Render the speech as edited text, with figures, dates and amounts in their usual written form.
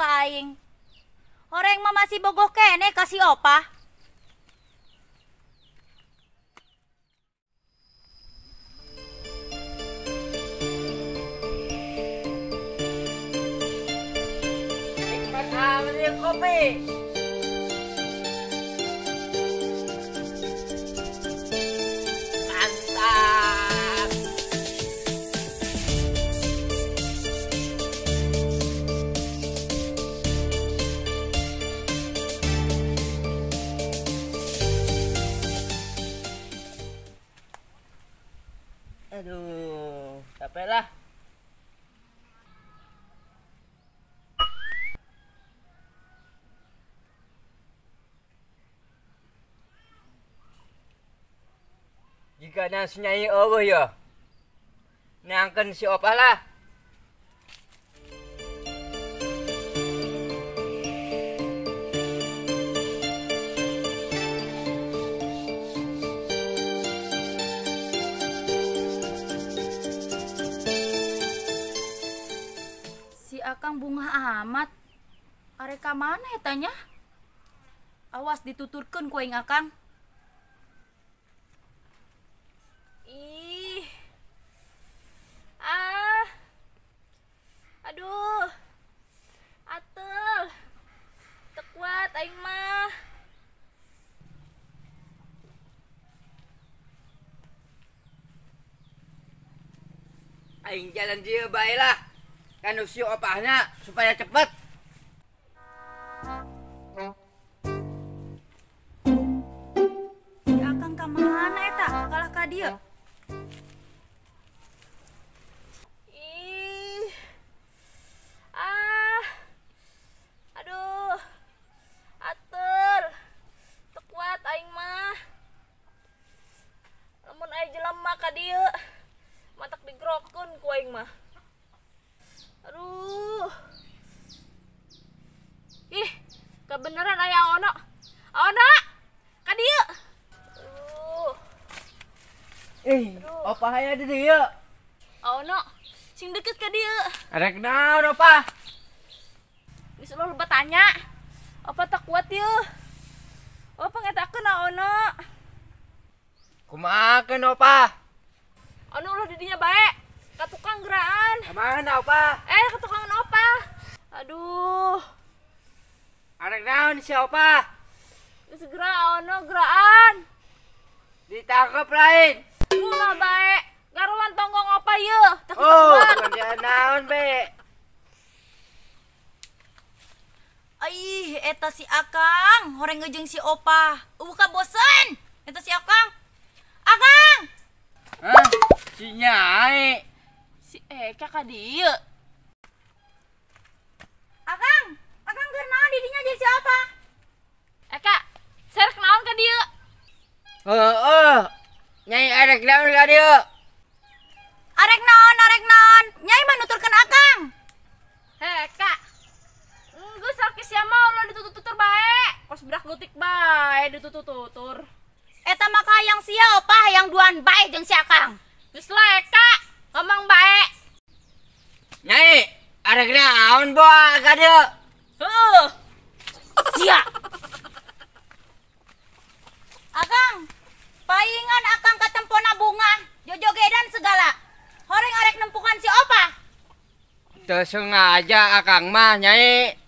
ka aing. Horeng mah masih bogoh keneh ka si Opa. Nikmat amat ieu kopi. Mantap. Aduh, capek lah. Jika nasi nyai eueuh ya. Nangkeun si Opah lah. Si Akang bunga amat. Arek ka mana eta nya? Awas dituturkeun ku aing Akang. Ih. Ah. Aduh. Atel. Teu kuat aing mah. Aing jalan dieu bae lah. Kan si Opahna supaya cepet. Si Akang ka mana eta? Kalah ka dieu. Ih. Ah. Aduh. Atel. Teu kuat aing mah. Lamun aya jelema ka dieu, matak digerokeun ku aing mah. Aduh. Ih, kebeneran aya ono. Ono. Ka dieu. Aduh. Ih, Opah aya di dieu. Ono, sing deket ka dieu. Arek naon Opah? Geus ulah loba tanya. Opa tak kuat ieu. Opa ngetakeun ono. Kumaha Opah? Ono ulah di dinya bae. Ka tukang geraan. Ka mana Opah? Ka tukangan Opa. Aduh. Arek naon si Opah? Geus geura ono geraan. Ditangkep lain. Ulah bae. Garuan tonggong Opa ieu. Teu Oh, kuat. bukan naon be. Aih, eta si Akang, horeng ngejeung si Opa. Eueuh ka bosen. Eta si Akang. Akang! Hah? Si Nyai. Si Eka ka dieu. Akang, Akang keur naon di dinya jeung si Opa? Eka, serek naon ka dieu? Heeh. Nyai arek naon ka dieu? Arek naon, arek naon? Nyai mah nuturkeun Akang. Heh, Eka. Geus sarkis sia mah ulah ditutur-tutur bae. Kos berak leutik bae ditutur-tutur. Eta mah hayang sia Opa, hayang duaan bae jeung si Akang. Geus lah Eka, ngomong bae. Nyai, arek naon boa ka dieu? Heuh. Sia. Akang, paingan Akang katempona bunga, jojogedan segala. Horeng arek nempukan si Opa. Teu sengaja Akang mah Nyai.